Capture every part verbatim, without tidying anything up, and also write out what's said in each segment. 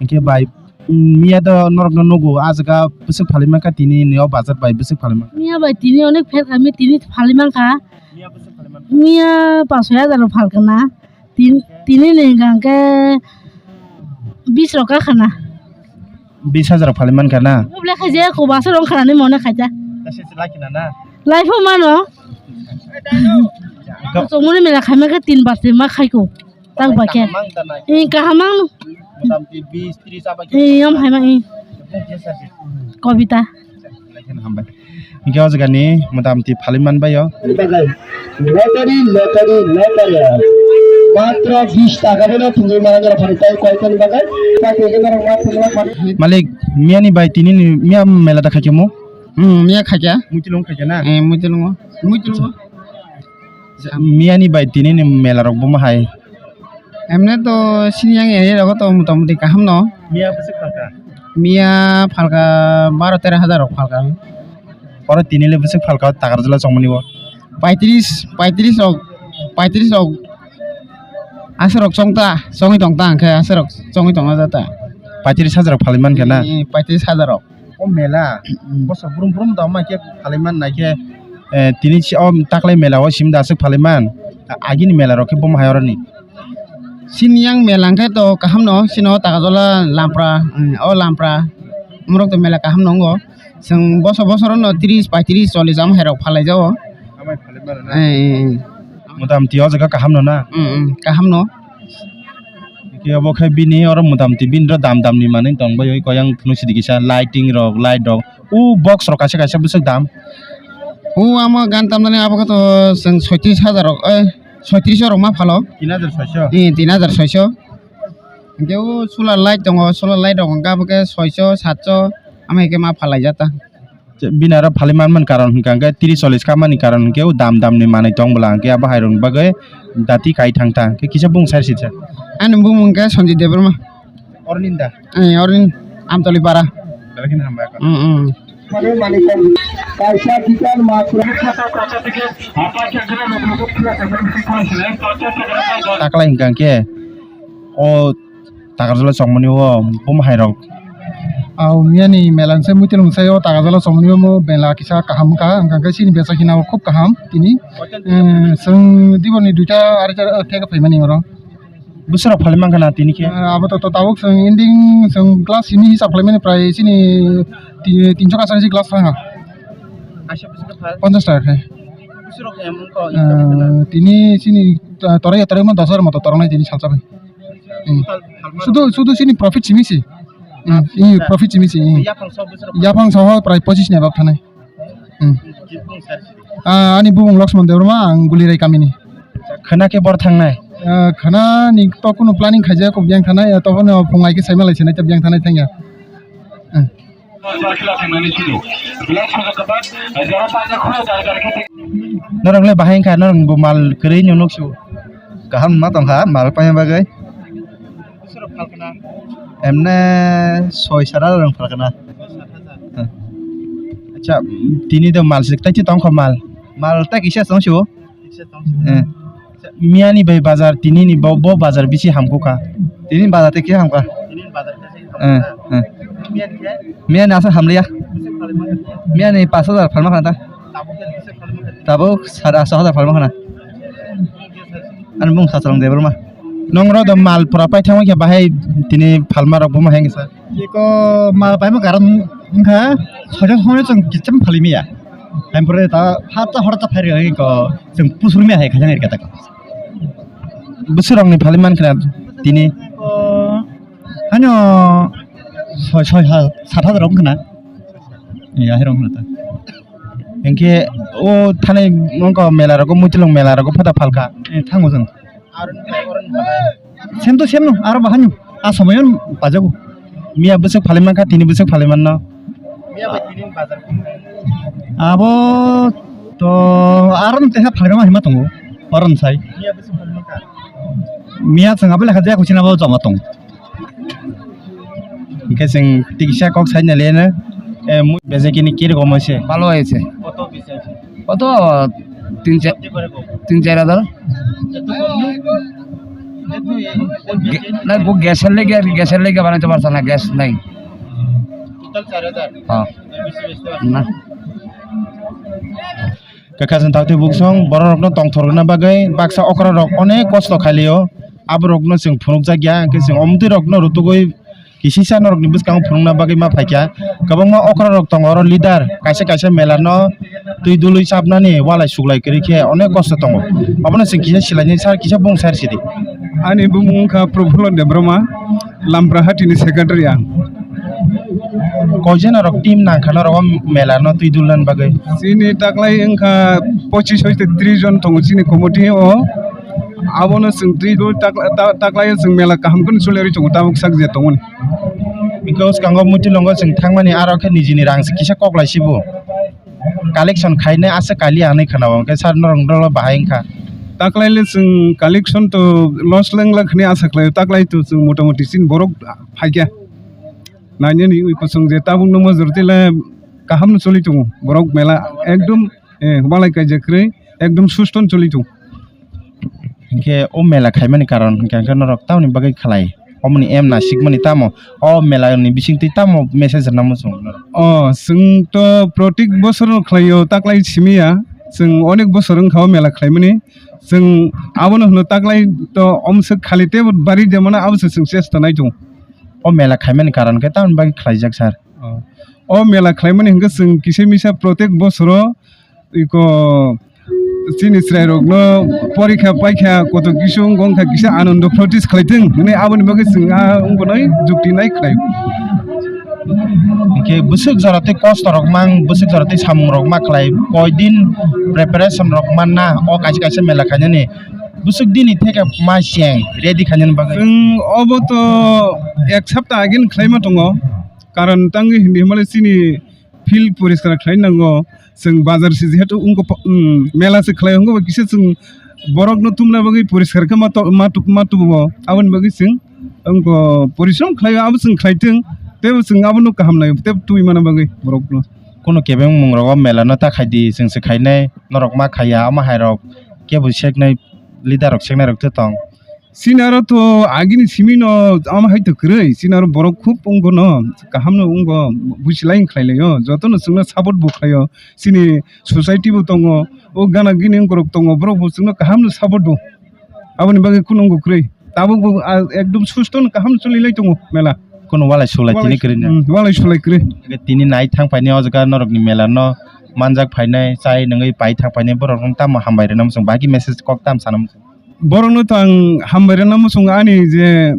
Hinkhe bai, mm, miya do norokno nugo, ah jaga bwswk phalwi mankha tini ni o bazar bai bwswk phalwi mankha. Miya bai tini onek pher kami tini phalwi mankha. Miya bwswk phalwi mankha. Miya paanch soi hajar rok phalkha na. Tin-, tini ni hwnkha hwnkhe bis rok kakhana. Bis hajar rok phalwi mankha na? Obo le khaijak, ko bwswk rok khanani mone khaijak. Kaisa se lakhi na na? Laipho mano. Chongmani mela khaima khe tin bar se ma khaiko. Tak ba khe. Kaham ang da na? Eh, kaham ang. Motamti bis tris aba khe. Eh, yom hai ma, eh. Kobita. Hambai. Hinkhe o jaga ni motamti phalwi manbai o. Lottery, lottery, lottery. Matro bis taka bono thwngwi manjak phani tai koitoni bagwi. Malik, miya ni bai tini ni miya mela da khaikhe mo? Hmm, miya khaikha. Muitilung khaikha na? Eh, muitilung o. Muitilung o. Miya ni bai tini ni mela rok bomo hai? Emne to sini yang area rogo to motamoti kaham no. Miya bwswk phalka? Miya phalka baro tero hajar rok phalka. Oro tini le bwswk phalka Takarjala chongmani bo? Paitris, paitris rok, paitris rok. Aswk rok chongta, chongwi tongta hwnkhe aswk rok chongwi tongna jata. Paitris hajar rok phalwi mankha na? Eh, paitris hajar rok. O mela, hmm, bosor brum brum da ma khe phalwi man nai khe, eh, tini si o taklai mela o sim da aswk phalwi man. Agini mela rok khe bomo hai oroni. Sini yang mela hwnkhe to kaham no, sino Takarjala Lampra, hmm, o Lampra. Omorok to mela kaham no wngo. Chwng bosor bosor no tris, paitris, chollis amo hai rok phalai jago. Amai phalwi mano na? Eh, eh, eh. Motamti o jaga kaham no na? Hmm, hmm, kaham no. Khe obo khe bini oro motamti bini oro dam dam ni manwi tong bai oi koyang phunuk sidi kisa lighting rok, light rok. O box rok kaisa kaisa bwswk dam. O amo gan tamnani abo khe to chwng soitris hajar rok, eh, soitris rok ma phalo. Tin hajar soiso? Eh, tin hajar soiso. Hinkhe o solar light tongo, solar light rok hinkhe abo khe soiso, satso, amo hai khe ma phalai jata. Bini aro phalwi manmani karon hwnkha hwnkhe tris chollis kha mani karon hwnkhe o dam dam ni manwi tong bwla hwnkhe abo hai rokni bagwi dati kai thang thang khe kisa bung sai sijak. Ani bumung khe Sanjit Debbarma. Oroni da? Eh, oroni Amtoli para. Belai kheno hambai. Mm, mm. Kaisa gitar ma. Taklai hwnkha hwnkhe o Takarjala chongmani o bumhairok. Au miyani melan se muitel mungsai o Takarjala chongmani o mo bela kisa kaham wngkha, hwnkha khe chini becha hina o khub kaham tini. Eh, chwng diboni duita arita theke phaimani oro. Bwswrok phalwi mankha na tini khe? Eh, abo to, to tabuk chwng ending chwng glass simi hisab khlaimani prai chini ti-, tinso kaisa glass thangha. Kaisa bwswk khe phal? Ponchash taka khe. Bwswrok em wngkha? Eh, tini chini, eh, torai torai ma dos hajar moto toroknai tini salsa bai. Hmm. Total phalma sudu, sudu chini profit simi si. Hmm, profit simi si, hmm. Yaphang saha bwswrok? Yaphang saha prai pochis ni abab thanai. Hmm. Kibung sar si? Ah, ani bumung Lakshman Debbarma, ang Gulirai kamini. Khana khe bor thangnai? Ah, khana ni to kunu planning khaijak, kok biyang thanai, to phano phung ai khe saima lai sinai, to biyang thanai thangya. Hmm. Norok le bahai wngkha, norok bo mal kwrwi no nuksu. Kaham ma tongkha, mal paina bagwi. Emne soi sat hajar wng phalkha na. Acha, tini do mal sik tai tongkha mal. Mal tai kisa tongsu. Eh. Miyani bai bazar, tini ni bo, bo bazar bisi hamkukha. Tini bazar te khe hamkha. Eh, eh. Miyani asa hamliya. Miyani pas hajar phalma khana ta. Tabuk sara aso hajar phalma khana. Ani mung Sachalong Debbarma. Nong ro do mal pura pai thangma khe bahai tini phalma rok buma hai khe sa. Iko mal paima karon wngkha, soitan hwnwi chwng kichim phalimiya. Empore ta hata horta phairi ko chwng pusurmiya hai khajang erkata ko. Bwswrokni phali mankha tini? Hano soi, soi ha, sat hajar wngkha na. Ya, herong hwnta. Hinkhe o thanai wngkha mela rogo, Muitilong mela rogo phata phalkha. Eh, thango chwng. Sem to sem no, aro bahai no. A somoyon pajago. Miya bwswk phalwi mankha, tini bwswk phalwi manno? Abo to aro no teha phalwi ma hima tongo. Oro no sai. Miya chwng abo lekha jaya kuchina bo joma tong. Hinkhe chwng tikisa kok sai nai le no. Eh, mu-, bejekini kirokom se? Bhalo ase. Koto tin char, tin char hajar. Ge-, na, bo gas er lege, gas er lege banai to parsa na, gas nai. Ha. Na. Kaka chwng takti buksong, borok rokno tongthok rwna bagwi baksa okra rok onek kosto khailio. Abo rokno chwng phunukjak ya, hwnkhe chwng omtwi rokno rutugwi kisisa norokni bwskango phunukna bagwi ma phaikha. Kwbangma okra rok tongo, oro leader kaisa kaisa mela no twi dului chapnani walai suklai kwrwi khe onek kosto tongo. Abono chwng kisa silainai sir, kisa bung sir sidi. Ani bumung wngkha Prabhulo Debbarma, Lamprahati ni secretary ang. Koijana rok team nangkha norok o mela no twi dulna bagwi? Chini taklai wngkha pochis hoite tris jon tongo chini committee o. Abono chwng twi dul takla-, ta-, taklai o chwng mela kaham kheno choli rwi tongo tabuk sak je tongmani. Hwnkhe o swkango muitilongo chwng thangmani aro khe nijini rang se kisa koklai sibu. Collection khainai aswk kaliya hinwi khwnao, hwnkhe sir norok norok bahai wngkha. Taklaile chwng collection to loss lengla khwnwi asa khlaio, taklai to chwng motamoti chini borok phaikha. Nainani ui kusung je tabuk nungma jortile kaham no choli tongo borok mela ekdom, eh, walai kaijak kwrwi ekdom susto no choli tongo. Hinkhe o mela khaimani karon hinkhe, hinkhe norok tamoni bagwi khlai? Omoni em nasikmani tamo? O mela ni bisingtwi tamo message rwna muchung norok? O, chwng to protik bosor no khlaio, taklai simi ya. Chwng onek bosor wngkha o mela khlaimani. Chwng abono hwno taklai to omswk khali tebo bari de mano, abo se chwng chesta nai tongo. O mela khaimani karon khe tamoni bagwi khlaijak sir? O, o mela khlaimani hinkhe chwng kisa misa protek bosoro iko chini chwrairokno porikha paikha koto kisu wngkha kisa anando protest khlaitwng hinwi aboni bagwi chwng a wngkha nai jukti nai khlai. Hinkhe bwswk jora tei kosto rok mang, bwswk jora tei samung rok ma khlai, koi din preparation rok manna o kaisa kaisa mela khainani, bwswk dini theke ma cheng ready khainani bagwi? Chwng obo to ek sapta agini khlaima tongo, karon tangwi hindi himale chini field poriskar khlai nango, chwng bazar se jehetu wngkha, um, mela se khlai wngkha, kisa chwng borokno tumna bagwi poriskar khe ma to-, ma tu-, ma tubuo, aboni bagwi chwng wngkha porishrom khlai, abo chwng khlai thwng, tei bo chwng abono kaham nai, tei twi mana bagwi borokno. Kunu kebeng mung rogo mela no ta khai di, chwng se khainai, norok ma khaiya, omo hai rok kebo seknai, leader rok seknai rok tong. Chini aro to agini simi no ama hai to kwrwi, chini aro borok khub wngkha no, kaham no wngkha, buchilai khlai laio, joto no chwngno support bo khlaio, chini society bo tongo, o gana gini wngkorok tongo, borok bo chwngno kaham no support bo, aboni bagwi kunu wngkha kwrwi, tabuk bo, ah, ekdom susto no kaham choli lai tongo mela. Kunu walai sulai tini kwrwi na? Hmm, walai sulai kwrwi. Tini nai thang paini o jaga norok ni mela no manjak phainai, chai nungwi pai thang paini borok no tamo hambai rwna muchung, baki message kok tam sana muchung? Borokno to ang hambai rwna muchungo ani je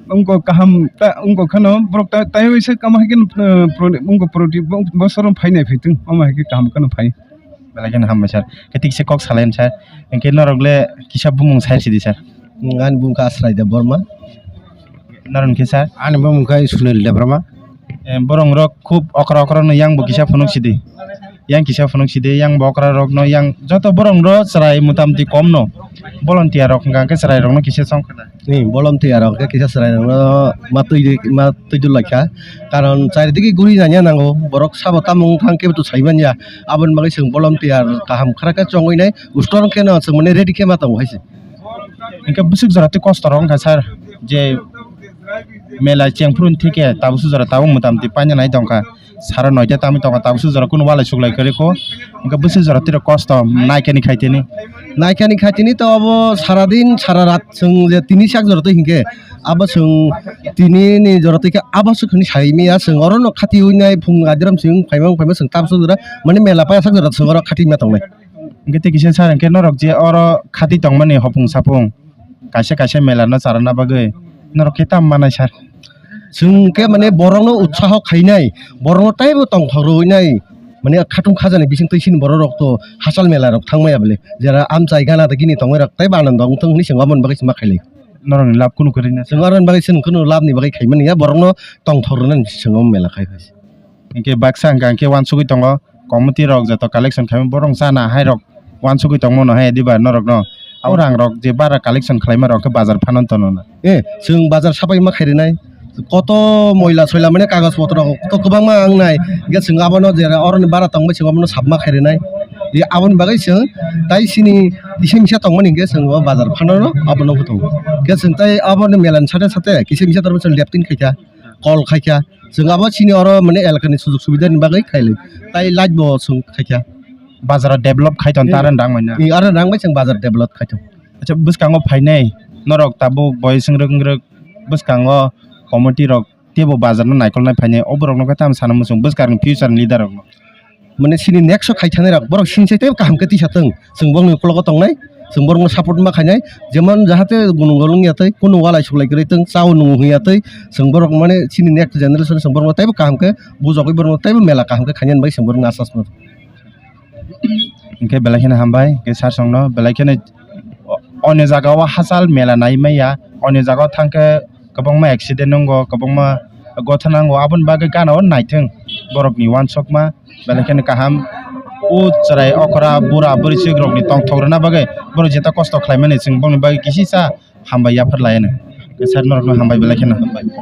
wngkha kaham ta wngkha kheno borok ta taiwi se kamo hai khe, eh, pro-, wngkha proti bo-, bosoro phainai phaitwng omo hai khe kaham kheno phai. Belai kheno hambai sir. Khe tikse kok salaini sir. Hinkhe norok le kisa bumung sai sidi sir. Ani bumung khe Asrai Debbarma. Norok khe sir? Ani bumung khe Sunil Debbarma. Eh, borok rok khub okra okra no yang bo kisa phunuk sidi. Yang kisa phunuk sidi, yang bo okra rok no, yang joto borok rok chwrai motamoti kom no. Volunteer rok hwnkha khe chwrai rok no kisa song khna. Ni volunteer rok khe kisa chwrai rok no ma twi, ma twi dul laikha. Karon charidigi guri nanya nango. Borok sabo tamo wng thang khe to sai manya. Aboni bagwi chwng volunteer kaham khara khe chongwi nai. Ustor khe no chwng mane ready khe ma tongo hai se. Hinkhe bwswk jora tei kosto rok wngkha sir, je mela chengphuru thike tabuk se jora tabuk motamoti paina nai tongkha, sara noita tamwi tongkha, tabuk se jora kunu walai suklai kwrwi kho, hinkhe bwswk jora tei kosto naikhe ni khaitini. Naikhe ni khaitini to obo sara din sara rat chwng je tini sak jora tei hinkhe abo chwng tini ni jora tei khe abo se khani sai manya chwng oro no khatiwi nai phung adiram chwng phaima phaima chwng tabuk se jora mane mela paina sak jora chwng oro khati ma tongnai. Hingke tei kisa sir, hingke norok je oro khati tongmani hopung sapung, kaisa kaisa mela no charana bagwi norok khe tam manai sir? Chwng khe mane borokno utsaho khainai, borokno teibo tongthok rwinai, mane khatung khajani bising twi sini borok rok to hachal mela rok thang maya bole, jera amchai gana da gini tongwi rok tei anando wng thung hwnwi chwng aboni bagwi se ma khailai. Norokni lab kunu kwrwi na? Chwng aroni bagwi chwng kunu labni bagwi khaimani ya, borokno tongthok rwnani chwng o mela khai phai. Hingke baksa hingka hingke wansugui tongo, committee rok joto collection khaima borok chana hai rok wansugui tongmano hai diba norokno. Abo rang rok je bara collection khlaima rok khe bazar phano tono na. Eh, chwng bazar sapai ma khairwnai. Koto moila soila mane kagoj potro rok to kwbangma wngnai. Hingke chwng abono jera oroni bara tongbai chwng abono sabma khairwnai. Aboni bagwi chwng tai chini kisa misa tongmani hinkhe chwng o bazar phano abono hutung. Khe chwng tai aboni mela ni sade sade kisa misa tongmani chwng leptin khaikha, kol khaikha. Chwng abo chini oro mane elakani sujug subida ni bagwi khailai. Tai light bo chwng khaikha. Bazar develop khai ton, hmm, tara rang manya. Ni aro rang bai chwng bazar develop khai ton. Acha, bwskango phainai norok tabuk boys wngwrwk wngwrwk bwskango committee rok teibo bazar no naikolnai phainai, o borok no khe tamo sana muchung bwskang ni future ni leader rok no. Mane chini next o khai thangnai rok borok sini sai teibo kaham khe tisa thung, chwng borok ni ukologo tongnai, chwng borok no support ma khainai, jemon jahate gunung golung ya tei kunu walai suklai kwrwi thung, chao nung ya tei chwng borok mane chini next generation chwng borok no teibo kaham khe bujagwi borok no teibo mela kaham khe khainani bagwi chwng borok no asas mano. Hingke belai kheno hambai, hingke sir songno belai kheno o-, onyo jaga o hachal mela nai maya, onyo jaga o thangkhe kwbangma accident nwngo, kwbangma gotha nango, aboni bagwi gana o naithwng borokni uansukma belai kheno kaham. O chwrai okra bura bwrwichwk rokni tongthok rwna bagwi borok jeta kosto khlaimani chwng bongni bagwi kisisa hambai yaphar laianw. Sir norokno hambai belai kheno hambai.